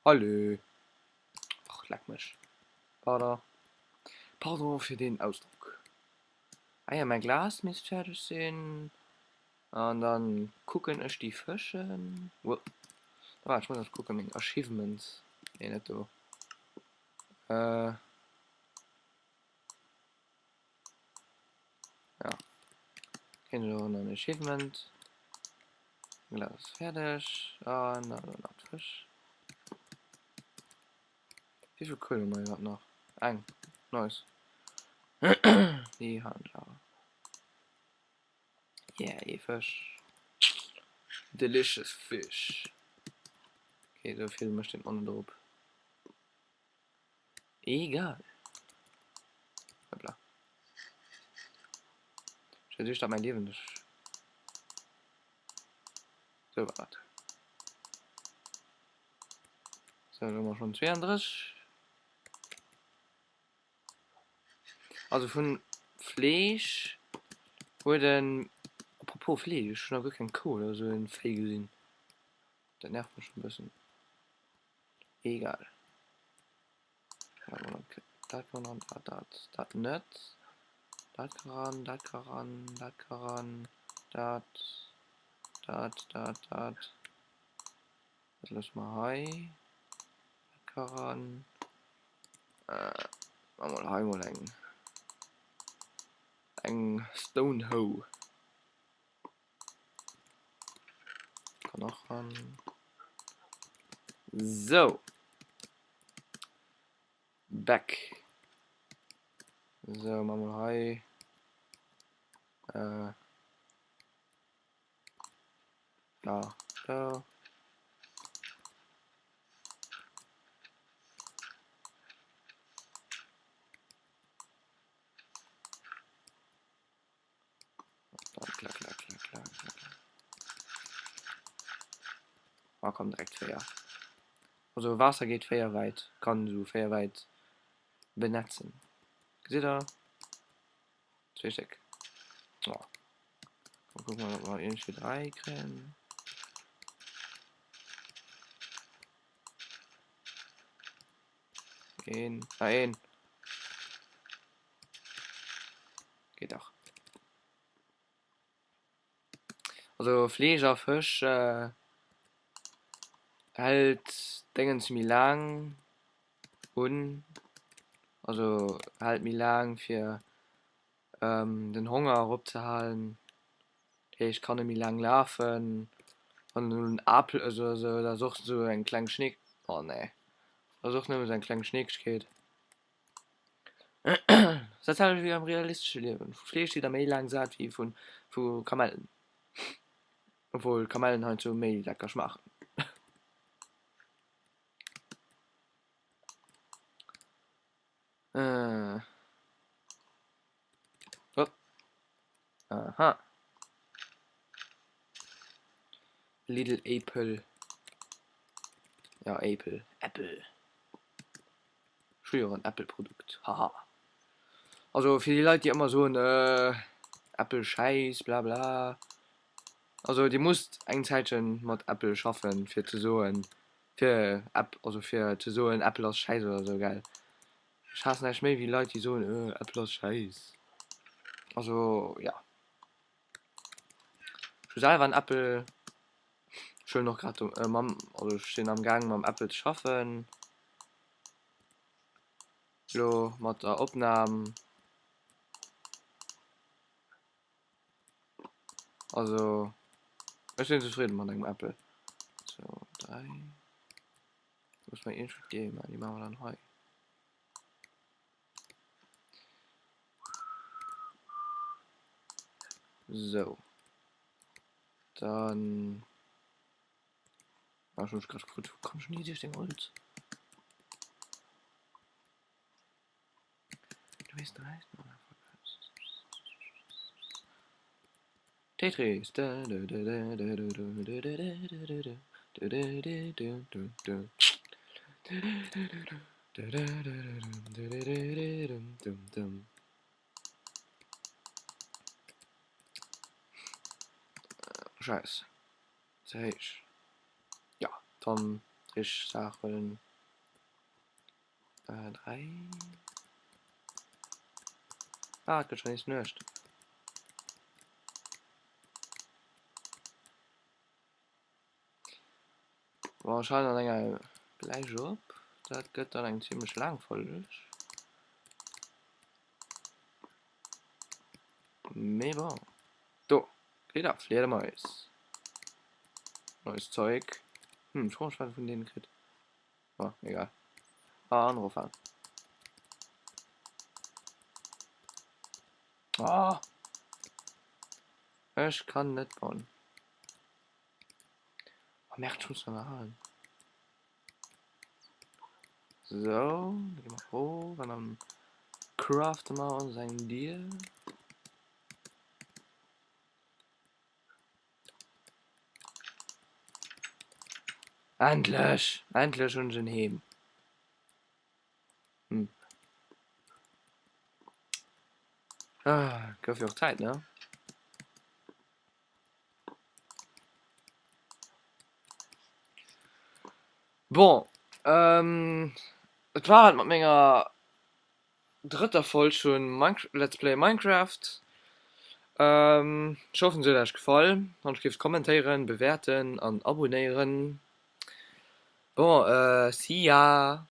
Allez! Och leck mech. Pardon. Pardon fir deen Ausdrock. Ah jo, mäi Glas misst fäerdeg sinn. An dann kucken ech déi Fëschen. Wupp. Waart, ech muss nach kucken, meng Achievements. Nee, net do. Äh. Ja. Kréien ech och en Achievement. Glas ass fäerdeg. An dann nach d'Fësch. Wéi vill Kuel hu mer iwwerhaapt nach? Eng. Nice. Déi han ech awer. Yeah, ee Fësch. Delicious fish. Okay, esou vill mécht deen och net erop. Egal. Hoppla. Ech versich dat mäin Liewen ech. Sou war dat. Sou, elo hu mer schonn 32. Also vun Fleesch huet en, apropos Fleesch, ech hunn nach guer keng Kou oder sou en Véi gesinn. Dat nervt mech e bëssen. Egal. Dat kann ran, dat, dat, dat net. Dat ka ran, dat ka ran, dat ka ran, dat, dat, dat, dat. Dat loosse mer hei. Dat ka ran. Äh, maache mer hei mol eng, eng Stone Hoe. Kann och ran. Sou. Back. Sou, maache mer hei. Äh. Da, da. Klack, klack, klack, klack, klack. Ah, komm, direkt 4. Also Waasser geet 4 wäit, kann esou 4 wäit benetzen. Gesitt der? Zwee Stéck. Oh. Komm, kucken wir, ob wir irgendwie 3 kréien. Een, ah, een. Geet dach. Also Fleesch a Fësch hält Déngens méi laang un, also hält méi laang fir den Honger eropzehalen. Dat heescht kann e méi laang lafen. Wann en elo en Apel ësst oder sou, dat ass och sou eng kleng Schneek, oh nee, dat ass och nëmme sou eng kleng Schneekegkeet. Dat selwecht wéi am realistesche Liewen, vu Fleesch sidd der méi laang sat wéi vu vu Kamellen. Obwuel Kamellen heiansdo méi lecker schmaachen. Hopp. Aha. Little Apel. Ja, Apel. Apple. Ech hu jo och en Apple Produkt, haha. Also fir déi Leit déi ëmmer soen Apple schäiss bla bla, also dir musst eng Zäitchen mat Apple schaffen fir ze soen fir App also fir ze soen Apple ass schäiss oder sou gell. Ech haassen näischt méi wéi Leit déi soen Apple ass schäiss. Also ja. Ech hu selwer en Apple, ech huelen och grad mam also ech sinn am gaang mam Apple ze schaffen. Lo mat der Opnahm. Also ech sinn zefridden mat engem Apple. Sou 3 muss mer iergendwou d'Game maachen, déi maache mer dann hei. Sou dann. Ah, schon grad gefrot, wo komm schon hier den Holz? Du bist dreist, Tetris. Scheiß. Ze héich. Jo, dann. Elektresch Saachen. Äh, 3. Ah, et gëtt schon nees Nuecht. Bon, ech halen dann enger gläich op. Dat gëtt dann eng zimmlech laang Folg. Mee bon. Do, kritt der Fliedermais. Neues Zeug. Hm, ech froe mech, wat e vun deene kritt. Oh, egal. Ah, an erofhalen. Oh! Ech kann net bauen. Oh merde, ech muss nach halen. So, da gi mer erof an dann crafte mer ons eng Dier. Endlech! Endlech hunn ech en Heem. Hm. Ah, gouf jo och Zäit, ne? Bon, ähm, et war et mat menger drëtter Folg vun Let's Play Minecraft. Ech hoffen se huet Iech gefall. Wann ech géift kommentéieren, bewäerten an abonéieren. Bon, see ya!